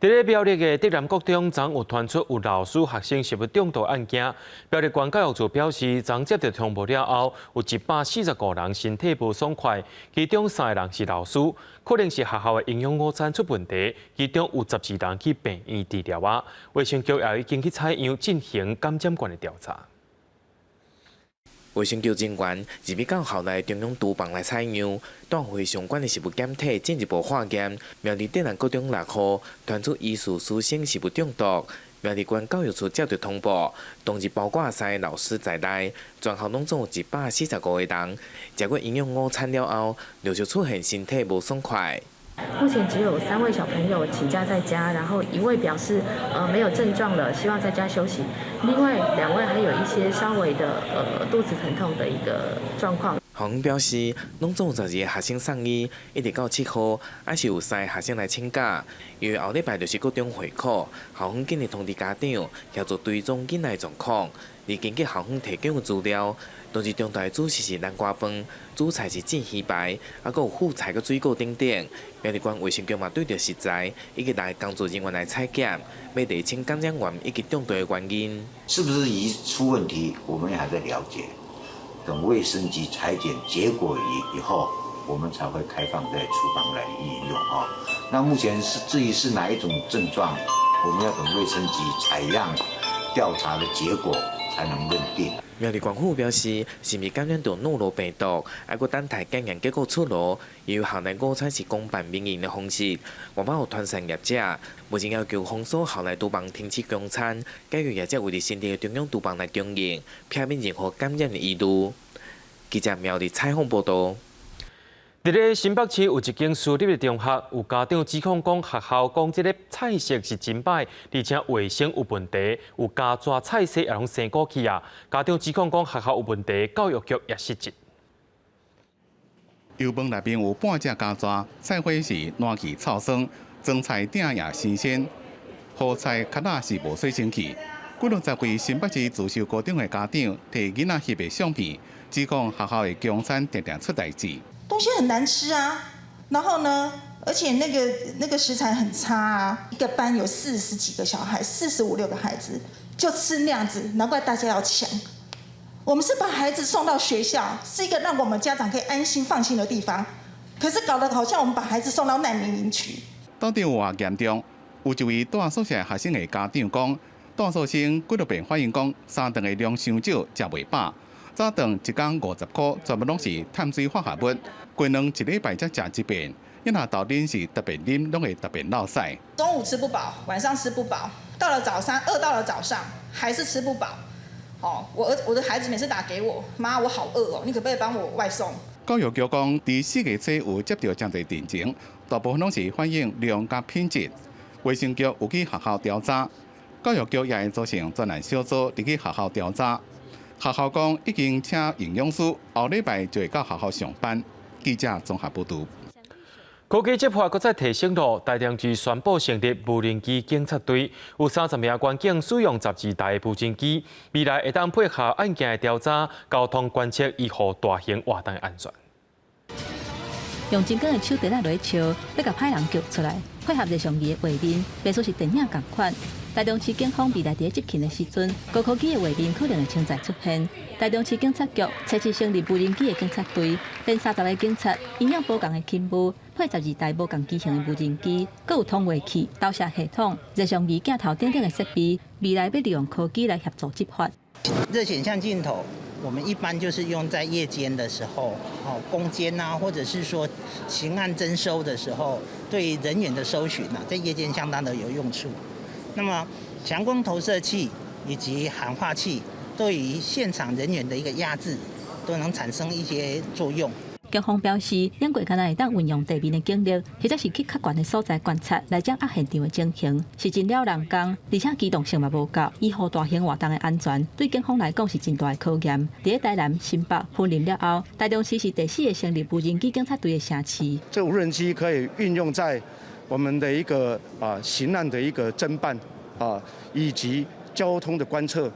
佇咧苗栗的竹南國中，昨有傳出有老師學生食物中毒案件。苗栗縣教育處表示，昨接到通報了後，有145人身體無爽快，其中三个人是老師，可能是學校的營養午餐出問題，其中有12人去病院治療啊。衛生局也已經去採樣進行感染源的調查。衛生局人員入去到校內中央廚房來採樣，帶回相關的食物檢體進一步化驗。苗栗竹南國中6號傳出疑似師生食物中毒，苗栗縣教育處接到通報，當日包括三个老師在內，全校攏總有145個人，食過營養午餐了後，陸續出現身體無爽快。目前只有3位小朋友請假在家，然後一位表示沒有症狀了，希望在家休息。另外2位還有一些稍微的肚子疼痛的一個狀況。校方表示，攏總有12個學生送醫，一直到7號，還是有三個學生來請假。因為後禮拜就是國中會考，校方緊急通知家長協助追蹤囡仔的狀況。而根據校方提供的資料，當日中晝主食是南瓜飯，主菜是煎魚排，還閣有副菜佮水果等等。苗栗縣衛生局嘛對著食材以及來工作人員來採檢，欲釐清感染源以及中毒的原因。是不是魚出問題？我們還在了解。等衛生局採檢結果以後，我們才會開放在廚房來應用啊。那目前是至於是哪一種症狀，我們要等衛生局採樣調查的結果才能認定。苗栗縣府表示，是毋是感染著諾羅病毒，還閣等待檢驗結果出爐。因為校內午餐是公辦民營的方式，原本有團膳業者，目前要求封鎖校內廚房停止供餐，解決業者為佇新店的中央廚房來經營，避免任何感染的疑慮。記者苗栗採訪報道。佇咧新北市有一間私立的中學，有家長指控講學校講這个菜色是真歹，而且衛生有問題，有加蛇菜色也攏生過去啊。家長指控講學校有問題，教育局也失職。油飯內面有半隻蚵蛇，菜花是爛去臭酸，裝菜鼎也新鮮，予菜較早是無洗清氣。幾落十位新北市自修高中的家長提囡仔翕的相片，指控學校的供餐定定出代誌。東西很難吃啊，然後呢，而且那個食材很差啊。一個班有40幾個小孩，45、6個孩子就吃那樣子，難怪大家要搶。我們是把孩子送到學校，是一個讓我們家長可以安心放心的地方，可是搞得好像我們把孩子送到難民營去。到底有偌嚴重？有一位住宿舍學生的家長講，住宿生幾落遍反映講，三頓的量傷少，食袂飽。早頓一工50塊，全部攏是碳水化合物，雞卵一禮拜才食一遍，因若豆奶是特別啉，攏會特別落屎。中午吃不飽，晚上吃不飽，到了早上餓到了早上還是吃不飽。哦，我的孩子每次打給我，媽，我好餓哦，你可不可以幫我外送？教育局講，佇4月初有接著誠濟陳情，大部分攏是反映量佮品質。衛生局有去學校調查，教育局也會組成專案小組入去學校調查。學校講已經請營養師，後禮拜就會到學校上班。記者綜合報導。科技執法閣再提升咯，台中市宣布成立無人機警察隊，有30名員警使用12台無人機，未來會當配合案件的調查、交通觀測，以護大型活動的安全。用真鋼的手提仔落去敲，欲共歹人叫出來，配合熱像儀的畫面，袂輸是電影仝款。台中市警方未來佇執勤的時陣，高科技的畫面可能會常在出現。台中市警察局測試成立無人機的警察隊，編30個警察，營養無仝的勤務，配12台無仝機型的無人機，閣有通話器、導射系統、熱像儀鏡頭等等的設備，未來欲利用科技來協助執法。熱顯像鏡頭，我們一般就是用在夜間的時候，哦，攻堅啊，或者是說刑案偵搜的時候，對人員的搜尋啊，在夜間相當的有用處。那麼強光投射器以及喊話器，對於現場人員的一個壓制，都能產生一些作用。警方表示，兩過敢若會當運用地面的警力，或者是去較懸的所在觀察，來掌握現場的情形，是真了人工，而且機動性嘛無夠，維護大型活動的安全，對警方來講是真大的考驗。佇咧台南、新北、雲林了後，台中市是第四个成立無人機警察隊的城市。這無人機可以運用在我們的一個刑案的一個偵辦以及交通的觀測。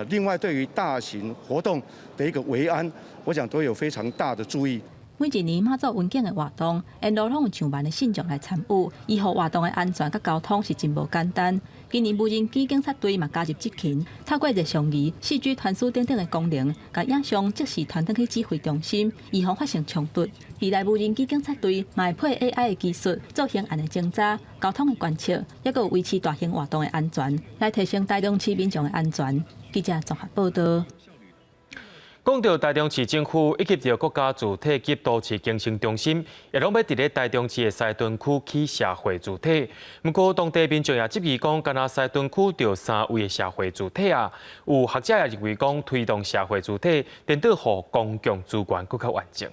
另外對於大型活動的一個維安，我想都有非常大的注意。每一年媽祖雲頂的活動，沿路攏有上萬的信眾來參與，維護活動的安全佮交通是真無簡單。今年無人機警察隊嘛加入執勤，透過熱像儀、4G 傳輸等等的功能，共影像即時傳轉去指揮中心，預防發生衝突。未來無人機警察隊嘛會配 AI 的技術，做刑案的偵查、交通的觀測，抑閣有維持大型活動的安全，來提升台中市民眾的安全。記者綜合報道。講到台中市政府以及著國家主體級都市更新中心，也攏欲佇咧台中市的西屯區起社會住宅。毋過當地民眾也質疑講，干焦西屯區著三位的社會住宅啊，有學者也認為講，推動社會住宅，顛倒予公共資源閣較完整。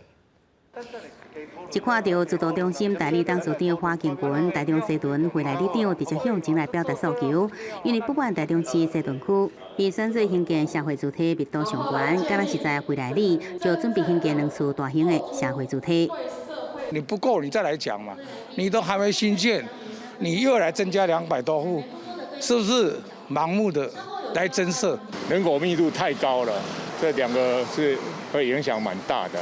一看著資導中心代理董事長華敬群、台中西屯惠來里長直接向前來表達訴求，因為不滿台中市西屯區被選做興建社會住宅密度上懸，敢若是在惠來里就準備興建兩處大型的社會住宅。你不夠，你再來講嘛。你都還沒興建，你又來增加200多戶，是不是盲目的來增設？人口密度太高了，這兩個是會影響蠻大的。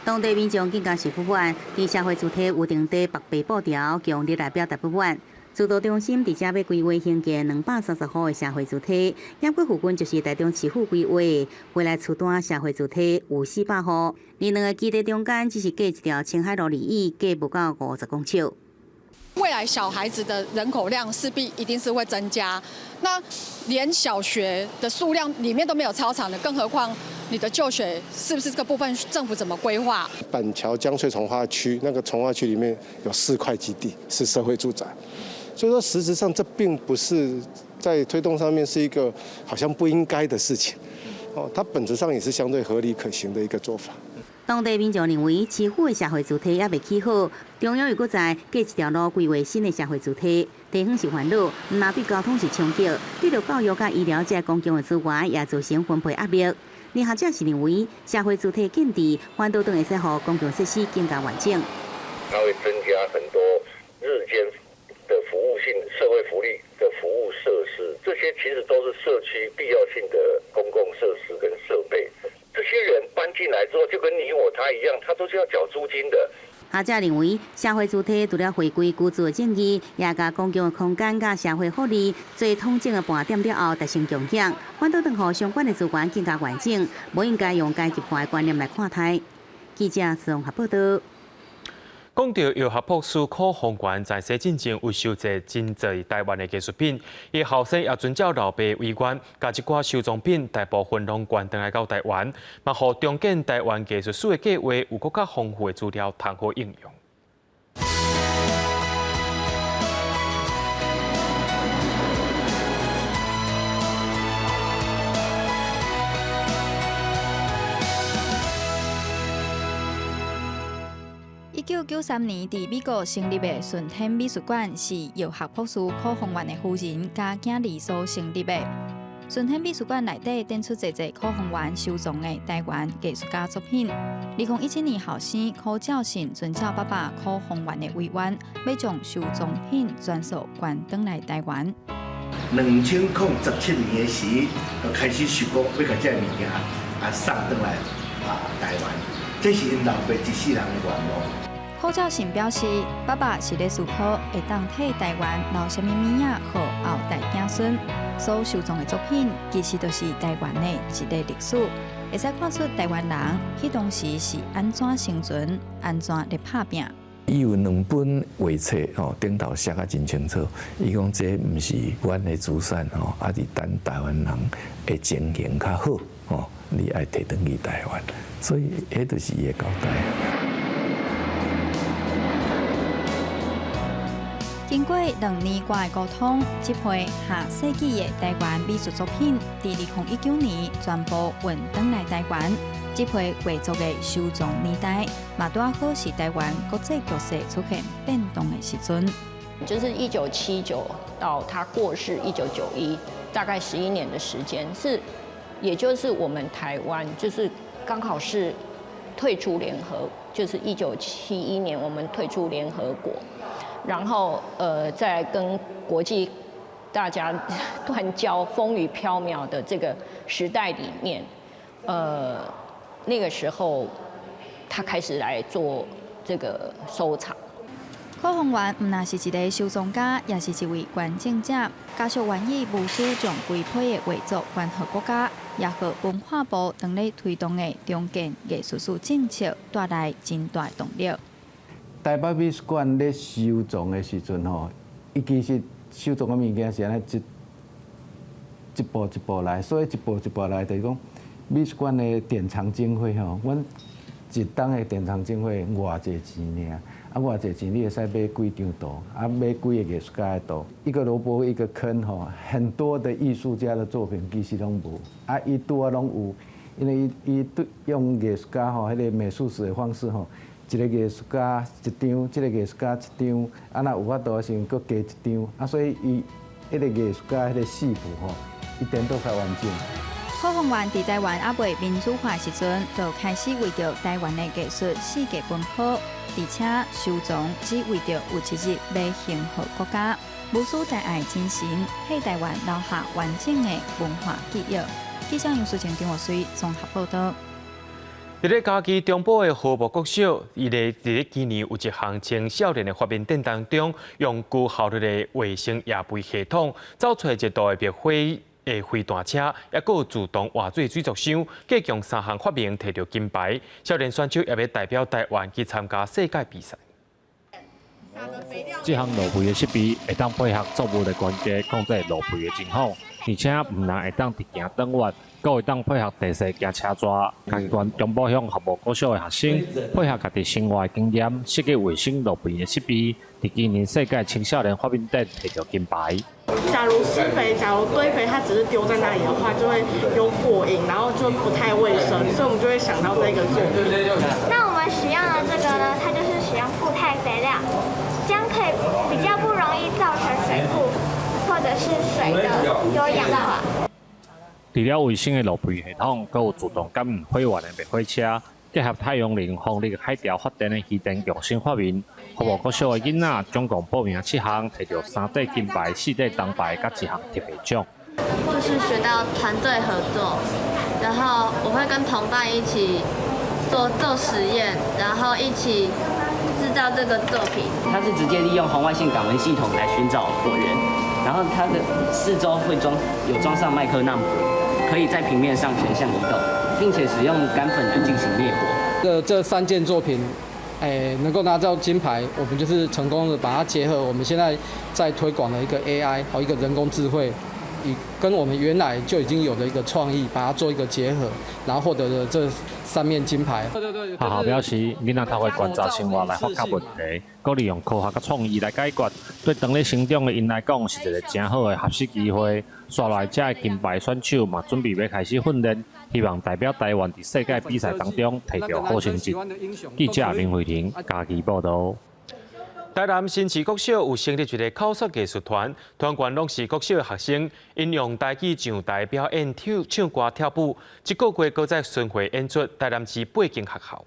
當地民眾更加是不滿，佇社會住宅有定地白白布條，強烈來表達不滿。資導中心佇遮欲規劃興建230戶的社會住宅，猶閣附近就是台中市府規劃未來厝單社會住宅有400戶，而兩个基地中間只是隔一條青海路而已，隔無到50公尺。未來小孩子的人口量勢必一定是會增加，那連小學的數量裡面都沒有操場的，更何況你的就學是不是這個部分政府怎麼規劃？板橋江翠重劃區那個重劃區裡面有4塊基地是社會住宅，所以說實質上這並不是在推動上面是一個好像不應該的事情，哦，它本質上也是相對合理可行的一個做法。當地民眾認為，市府的社會住宅猶未起好，中央又閣再隔一條路規劃新的社會住宅，地方是煩惱，毋但對交通是衝擊，對著教育佮醫療這公共的資源也造成分配壓力。而學者是認為，社會住宅建置反倒轉會使予公共設施更加完整。它會增加很多日間的服務性社會福利的服務設施，這些其實都是社區必要性的公共設施跟設備。這些人搬進來之後，就跟你我他一樣，他都是要繳租金的。學者認為，社會住宅除了回歸居住的正義，也共公共的空間佮社會福利做統整的盤點了後達成共享，反倒轉予相關的資源更加完整，無應該用階級化的觀念來看待。記者綜合報道。講到藥學博士柯宏源在生進前有收集真濟台灣的藝術品，伊後生也遵照老爸遺願，共這寡收藏品大部分攏捐轉來到台灣，嘛予重建台灣藝術史的計劃有閣較豐富的資料通好應用。 1993年，佇美國成立的順天美術館是藥學博士柯宏源的夫人佮囝兒所成立的。順天美術館內底展出濟濟柯宏源收藏的台灣藝術家作品。2017年，後生柯照信遵照爸爸柯宏源的遺願，欲將收藏品全數捐轉來台灣。2017年的時，就開始想講欲共這个物件送轉來台灣，這是𪜶老爸一世人的願望。柯照信表示，爸爸是咧思考會當替台灣留啥物物仔，予後代子孫。所收藏的作品，其實就是台灣的一个歷史，會使看出台灣人彼當時是按怎生存、按怎咧拍拚。伊有兩本畫冊吼，頂頭寫甲真清楚。伊講這毋是阮的資產吼，啊是等台灣人的情形較好吼，你愛提轉去台灣，所以彼就是伊的交代。經過2年外的溝通，這批下世紀的台灣美術作品，佇2019年全部運轉來台灣。這批畫作的收藏年代，嘛拄好是台灣國際局勢出現變動的時陣。就是1979到他過世1991，大概11年的時間，是，也就是我們台灣就是剛好是退出聯合，就是1971年我們退出聯合國，然後在跟國際大家斷交、風雨飄渺的這個時代裡面，那個時候他開始來做這個收藏。柯宏源毋但是一个收藏家，也是一位捐贈者。家屬願意無私將規批的畫作捐予國家，也予文化部當咧推動的重建藝術史政策帶來真大動力。台北美術館咧收藏的時陣吼，伊其實收藏的物件是按呢一一步一步來，所以一步一步來就是講美術館的典藏經費吼，阮一冬的典藏經費偌濟錢爾。啊，偌濟錢你會使買幾張圖，啊，買幾個藝術家的圖，一個蘿蔔一個坑吼，很多的藝術家的作品其實攏無，啊，伊拄仔攏有，因為伊伊對用藝術家吼，彼個美術史的方式吼，一個藝術家一張，這個藝術家一張，啊，若有法度的時陣，閣加一張，啊，所以伊彼個藝術家彼個系譜吼，伊顛倒較完整。柯宏源佇台灣猶未民主化時陣，就開始為著台灣的藝術四界奔跑，而且收藏只為著有一日欲還予國家，無私大愛精神，替台灣留下完整的文化記憶。記者楊淑晴、張岳水綜合報道。佇咧嘉義中部的和睦國小，伊咧佇咧今年有一項青少年的發明展當中，用高效率的衛星夜飛系統，走出一道的滅火的飛彈車，抑閣有自動活水水族箱，計共三項發明摕著金牌。少年選手也欲代表台灣去參加世界比賽。這項落肥的設備會當配合作物的關係控制落肥的情況，而且毋但會當直行轉彎，閣會當配合地勢行車逝。嘉義縣中埔鄉和睦國小的學生配合家己生活的經驗，設計衛星落肥的設備，佇今年世界青少年發明展摕著金牌。假如施肥，假如堆肥，它只是丟在那裡的話，就會有果蠅，然後就不太衛生，所以我們就會想到這個作品。那我們使用的這個呢，它就是使用固態肥料，這樣可以比較不容易造成水庫或者是水的優氧化。除了衛星的落肥系統，閣有自動感應火源的滅火車，結合太陽能、風力、海潮發電的漁電共生發明。和睦國小的囡仔總共報名七項，摕著三塊金牌、四塊銅牌，佮一項特別獎。就是學到團隊合作，然後我會跟同伴一起做做實驗，然後一起製造這個作品。它是直接利用紅外線感溫系統來尋找火源，然後它的四周會裝上麥克納姆，可以在平面上全向移動，並且使用乾粉來進行滅火。這三件作品，能夠拿到金牌，我們就是成功的把它結合我們現在在推廣的一個 AI 和一個人工智慧，以跟我們原來就已經有的一個創意，把它做一個結合，然後獲得了這三面金牌。學校表示，囡仔透過觀察生活來發覺問題，閣利用科學佮創意來解決，對當咧成長的𪜶來講是一個誠好的學習機會。紲來這的金牌選手嘛，準備欲開始訓練，希望代表台灣佇世界比賽當中摕著好成績。記者林慧婷嘉義報導。台南新市國小有成立一個口說藝術團，團員攏是國小的學生，𪜶用台語上台表演跳唱歌跳舞，這個月閣再巡迴演出台南市八間學校。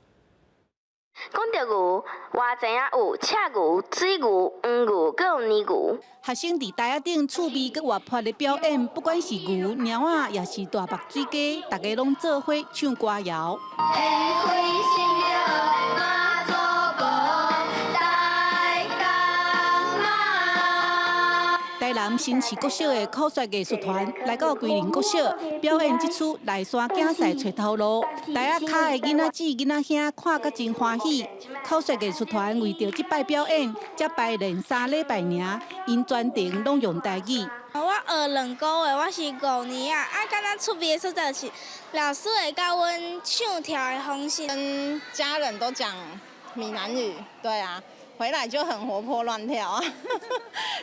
講著牛，我知影有赤牛、水牛、黃牛，閣有奶牛。學生佇台仔頂趣味閣活潑的表演，不管是牛、貓仔，抑是大目水雞，大家攏做伙唱歌謠。台南新市國小的口說藝術團來到歸仁國小表演這齣內山競賽揣頭路，台仔跤的囡仔姊、囡仔兄看甲真歡喜。口說藝術團為著這擺表演，才排練3禮拜爾，𪜶全程攏用台語。我學2個月，我是5年啊，啊，感覺趣味的所在是老師會教阮唱跳的方式。跟家人都講閩南語，對啊。回來就很活潑亂跳啊，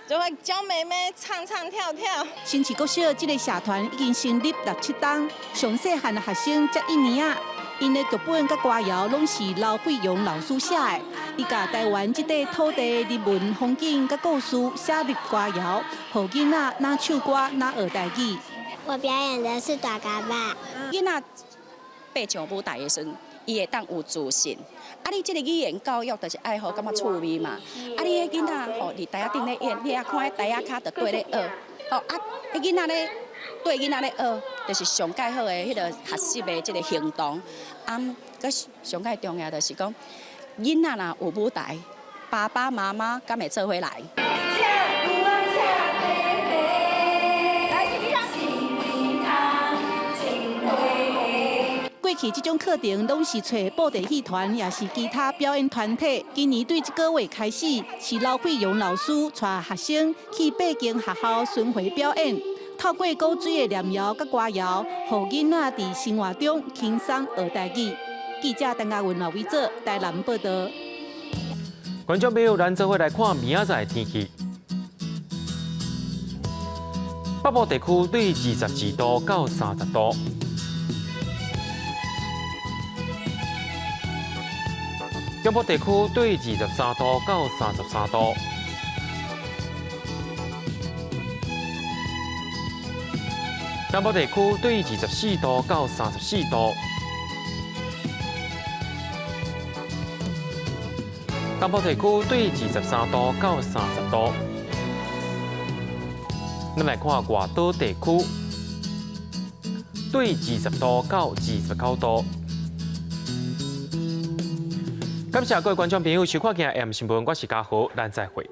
就會教妹妹唱唱跳跳。新市國小這个社團已經成立六七冬，上細漢的學生才一年仔。𪜶的劇本佮歌謠攏是劉惠陽老師寫的，伊共台灣這塊土地人文風景佮故事寫入歌謠，予囡仔若唱歌若學台語。我表演的是大家吧。囡仔爬上舞台的時陣，伊會當有自信。啊，你這个語言教育就是愛予感覺趣味嘛。啊，你彼囡仔吼，佇台仔頂咧演，你也看彼台仔跤就綴咧學。吼啊，彼囡仔咧對囡仔咧學，就是上蓋好的彼个學習的這个行動。啊，閣上蓋重要就是講，囡仔若有舞台，爸爸媽媽敢會做伙來？過去這種課程攏是揣布袋戲團，也是其他表演團體。今年對這个月開始，是劉惠陽老師帶學生去八間學校巡迴表演，透過古錐的念謠佮歌謠，予囡仔佇生活中輕鬆學台語。記者陳嘉雲、劉偉哲台南報道。觀眾朋友，咱做伙來看明仔載的天氣。北部地區對22度到30度。中部地區對23度到33度，南部地區對24度到34度，東部地區對23度到30度。咱來看外島地區，對20度到29度。感謝各位觀眾朋友收看今日 M 新聞，我是嘉豪，咱再會。